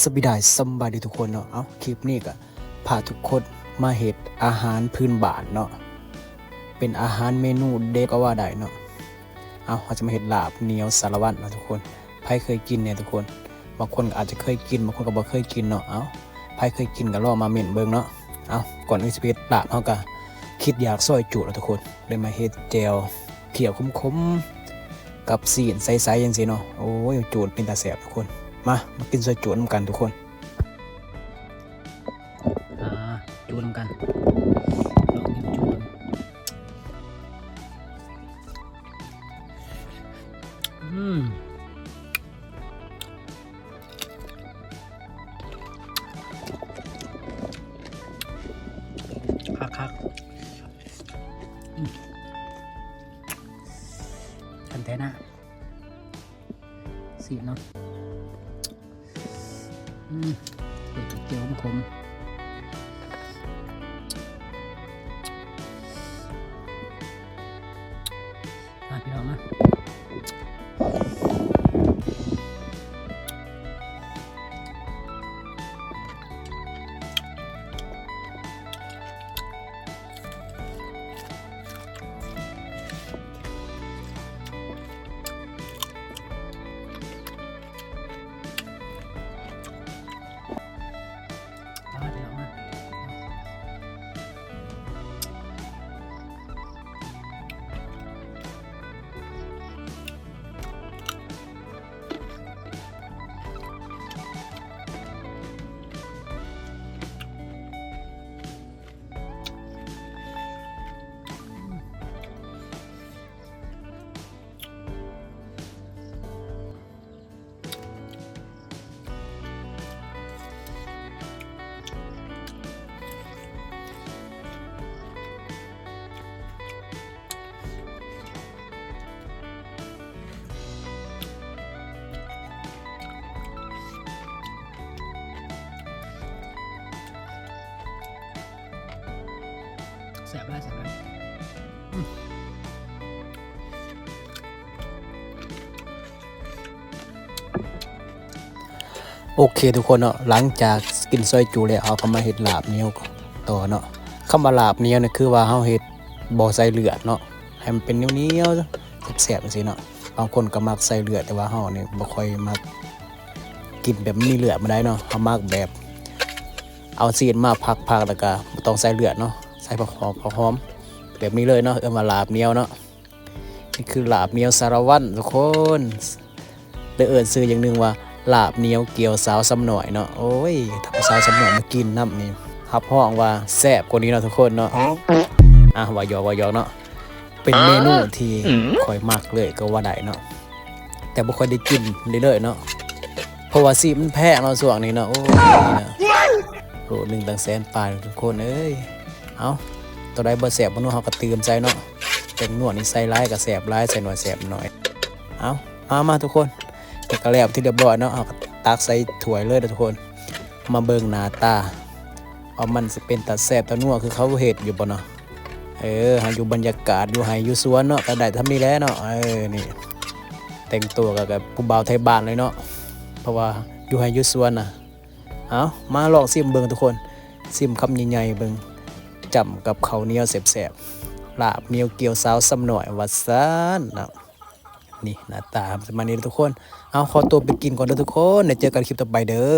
ສະບາຍດີ ສະບາຍດີທຸກຄົນເນາະ. ເອົ້າ ຄລິບນີ້ກໍພາທຸກຄົນມາເຮັດອາຫານພື້ນບ້ານເນາະ ເປັນອາຫານເມນູເດັດກໍວ່າໄດ້ເນາະ. ເອົ້າ ເຮົາຈະມາເຮັດລາບໜຽວສາລະວັນເນາະທຸກຄົນ. ໃຜເຄີຍກິນແດ່ທຸກຄົນ? ບາງຄົນກໍອາດຈະເຄີຍກິນ ບາງຄົນກໍບໍ່ເຄີຍກິນເນາະ. ເອົ້າ ໃຜເຄີຍກິນກໍລອງມາເມັ້ນເບິ່ງເນາະ. ເອົ້າ ກ່ອນອື່ນຊິໄປເຮັດລາບ ເຮົາກໍຄິດຢາກຊອຍຈູດເນາະທຸກຄົນ ເລີຍມາເຮັດແຈ່ວ ຂ້ຽວຂົມໆ ກັບຊີ້ນໃສໆ ຈັ່ງຊີ້ເນາະ. ໂອ້ຍ ຈູດເປັນຕາແຊບທຸກຄົນ. ມາ ມາກິນຊອຍຈູນຳກັນທຸກຄົນ. ອ່າ ຈູນຳກັນ ລອງກິນຈູ. ອືມ ຄັກໆ ອືມ ຄັນແທ້ນະ ຊີມເນາະ. ອືມ ເປັດແຈ່ວຂົມໆ ມາພີ່ນ້ອງມາ. ແຊບຫຼາຍ ແຊບຫຼາຍ ອືມ. ໂອເຄທຸກຄົນເນາະ ຫຼັງຈາກກິນຊອຍຈູແລ້ວ ເຮົາກໍມາເຮັດລາບໜຽວຕໍ່ເນາະ. ຄຳວ່າລາບໜຽວນີ້ຄືວ່າເຮົາເຮັດບໍ່ໃສ່ເລືອດເນາະ ໃຫ້ມັນເປັນໜຽວໆ ແຊບໆ ຈັ່ງຊີ້ເນາະ. ບາງຄົນກໍມັກໃສ່ເລືອດ ແຕ່ວ່າເຮົານີ້ບໍ່ຄ່ອຍມັກກິນແບບມີເລືອດປານໃດເນາະ. ເຮົາມັກແບບເອົາຊີ້ນມາພັກໆ ແລ້ວກໍບໍ່ຕ້ອງໃສ່ເລືອດເນາະ ໃສ່ຜັກຫອມ ຜັກຫອມແບບນີ້ເລີຍເນາະ ເອີ້ນວ່າລາບໜຽວເນາະ. ນີ້ຄືລາບໜຽວສາລະວັນທຸກຄົນ ຫຼືເອີ້ນຊື່ຢ່າງໜຶ່ງວ່າລາບໜຽວກ່ຽວສາວຊຳນ້ອຍເນາະ. ໂອ້ຍ ຖ້າຜູ້ສາວຊຳນ້ອຍມາກິນນຳນີ້ ຮັບຮອງວ່າແຊບກວ່ານີ້ເນາະທຸກຄົນເນາະ. ອ່າ ເວົ້າຫຍອກ ເວົ້າຫຍອກເນາະ. ເປັນເມນູທີ່ຂ້ອຍມັກເລີຍກໍວ່າໄດ້ເນາະ ແຕ່ບໍ່ຄ່ອຍໄດ້ກິນເລື້ອຍໆເນາະ ເພາະວ່າຊີນມັນແພງເນາະຊ່ວງນີ້ເນາະ. ໂອ້ຍ ໂລໜຶ່ງຕັ້ງແສນປາຍທຸກຄົນເອີຍ. ເອົ້າ ຕົວໃດບໍ່ແຊບບໍ່ນົວເຮົາກໍຕື່ມໃສ່ເນາະ. ແປ້ງນົວນີ້ໃສ່ຫຼາຍກໍແຊບຫຼາຍ ໃສ່ໜ້ອຍແຊບໜ້ອຍ. ເອົ້າ ມາ ມາທຸກຄົນ ແລ້ວກໍແລ້ວເປັນທີ່ຮຽບຮ້ອຍເນາະ ເຮົາກໍຕັກໃສ່ຖ້ວຍເລີຍເນາະທຸກຄົນ. ມາເບິ່ງໜ້າຕາວ່າມັນຊິເປັນຕາແຊບຕານົວຄືເຂົາເຮັດຢູ່ບໍ່ເນາະ. ເອີ ເຮົາຢູ່ບັນຍາກາດຢູ່ໄຮ່ຢູ່ສວນເນາະ ກໍໄດ້ສ່ຳນີ້ແຫຼະເນາະ. ເອີ ນີ້ແຕ່ງຕົວກໍ ກໍຜູ້ບ່າວໄທບ້ານເລີຍເນາະ ເພາະວ່າຢູ່ໄຮ່ຢູ່ສວນນະ. ເອົາ ມາລອງຊີມເບິ່ງທຸກຄົນ ຊີມຄຳໃຫຍ່ໆເບິ່ງ ຈ້ຳກັບເຂົ້າໜຽວແຊບໆ ລາບໜຽວກ່ຽວສາວຊຳນ້ອຍວ່າຊັ້ນເນາະ. ນີ້ໜ້າຕາປະມານນີ້ເດີທຸກຄົນ. ເອົາ ຂໍຕົວໄປກິນກ່ອນເດີທຸກຄົນ ໄດ້ເຈີກັນຄລິບຕໍ່ໄປເດີ.